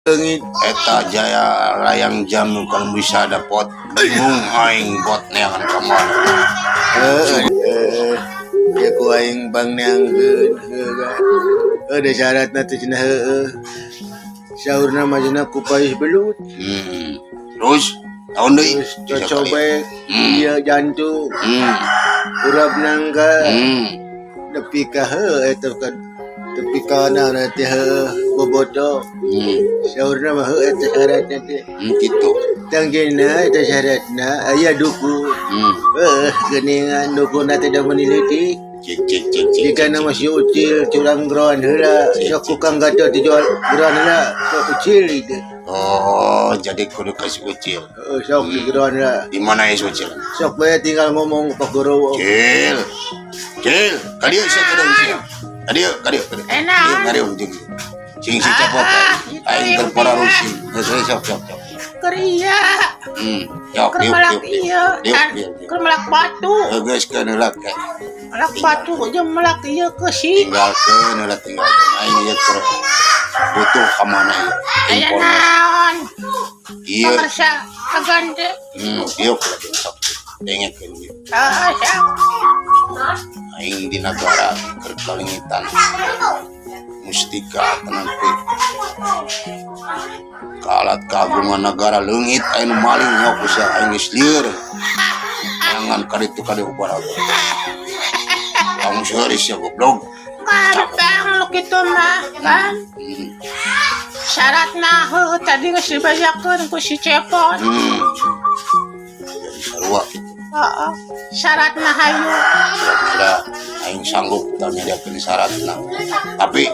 Leungit. Eta jaya layang jamu kalau bisa dapat, bingung aing buat neangan ka mana. Heeh. Ya ku aing pangneangkeun heuh. Heuh, da syaratna teh cenah heueuh. Saurna mah cenah ku pais belut. Terus tahun deui. Terus cocobek, ieu jantung, urap nangka, nepi ka heuh eta ka tepi ka naon teh, heuh, boboto. Saurna mah heuh eta syaratna teh. Gitu. Tanggena eta syaratna aya duku. Heuh, geuningan dukuna teh da meneliti. Cek cek cek cek. Jika nama si Ucil curang geroan heula, sok ku Kang Gatot dijual geroan heula, sok Ucil itu. Oh, jadi kudu kasih Ucil. Heuh, sok di geroan heula. Di mana ya si Ucil? Sok bae tinggal ngomong Pak Guru. Cil. Cil, kadieu sia kudu sia. Kadieu, kadieu, kadieu. Enak. Kadieu, kadieu jeung. Sing si cepot. Ah, itu Aing yang keur pararusing. Geus sok sok sok. Keur iya, Yok, keur diuk, melak diuk, diuk. iya, Diuk, kan diuk, diuk. keur melak batu. Heuh, geus keun heula ke. Melak batu jeung melak ieu keusi. Tinggalkeun heula, tinggalkeun. Aing ieu keur butuh ka mana ieu. Aya Informasi. naon? Ieu. Pamarsa agan teh. Diuk lagi sok. Dengekeun ieu. Ah, sok. Aing di nagara keur kalengitan mustika tenan teh kalat kagungan negara leungit, aya nu maling nyok ku sia. Aing geus lieur jangan kaditu kadieu baraga kamu seuris ya, goblok. Gampang lu kitu mah, kan? Syaratna heuh tadi geus dibajakeun ku si Cepot. Jadi sarua. Heeh. Syaratna hayu. Kira-kira aing sanggup tah nyadiakeun syaratna, tapi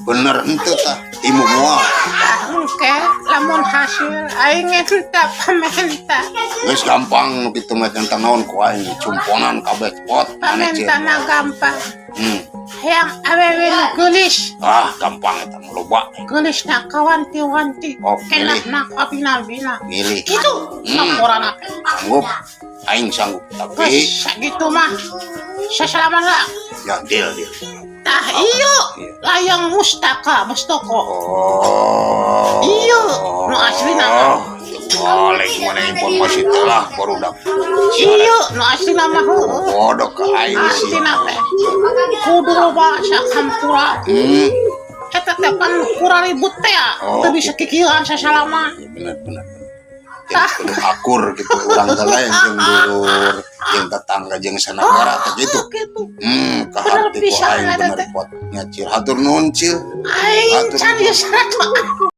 bener henteu tah timu moal? Ah, engke lamun hasil aing eta pamenta. Geus gampang nu kitu mah, tentang naon ku aing cumponan kabeh pot maneh, Cil. Pamentana gampang. Hayang awewe nu geulis. Ah, gampang eta mah, loba. Geulis na kawanti-wanti. Oh, Kenah milih. na kabina-bina. Milih. Gitu laporan. Sanggup, aing sanggup, tapi Geus sakitu mah. Sasalaman lah. Ya, deal deal. Tah iya, layang mustaka mustoko. Oh. Iya, nu aslina mah. Boleh mana informasi teh lah barudak. Iya, nu aslina mah heueuh. Bodoh ke aing sih. Aslina teh. Kudu loba sakampura. Eta teh pan kurang ribut teh ya. Oh. Teu bisa kikieuan sasalaman. Ya, bener bener. Jadi kudu akur gitu urang teh lain jeung dulur, jeung tetangga, jeung sanagara teh gitu. Gitu. Kaharti ku pisan aing eta bener teh. Pot ngacir. Hatur nuhun, Cil. Aing Hatur can nuhun. Ieu syarat mah.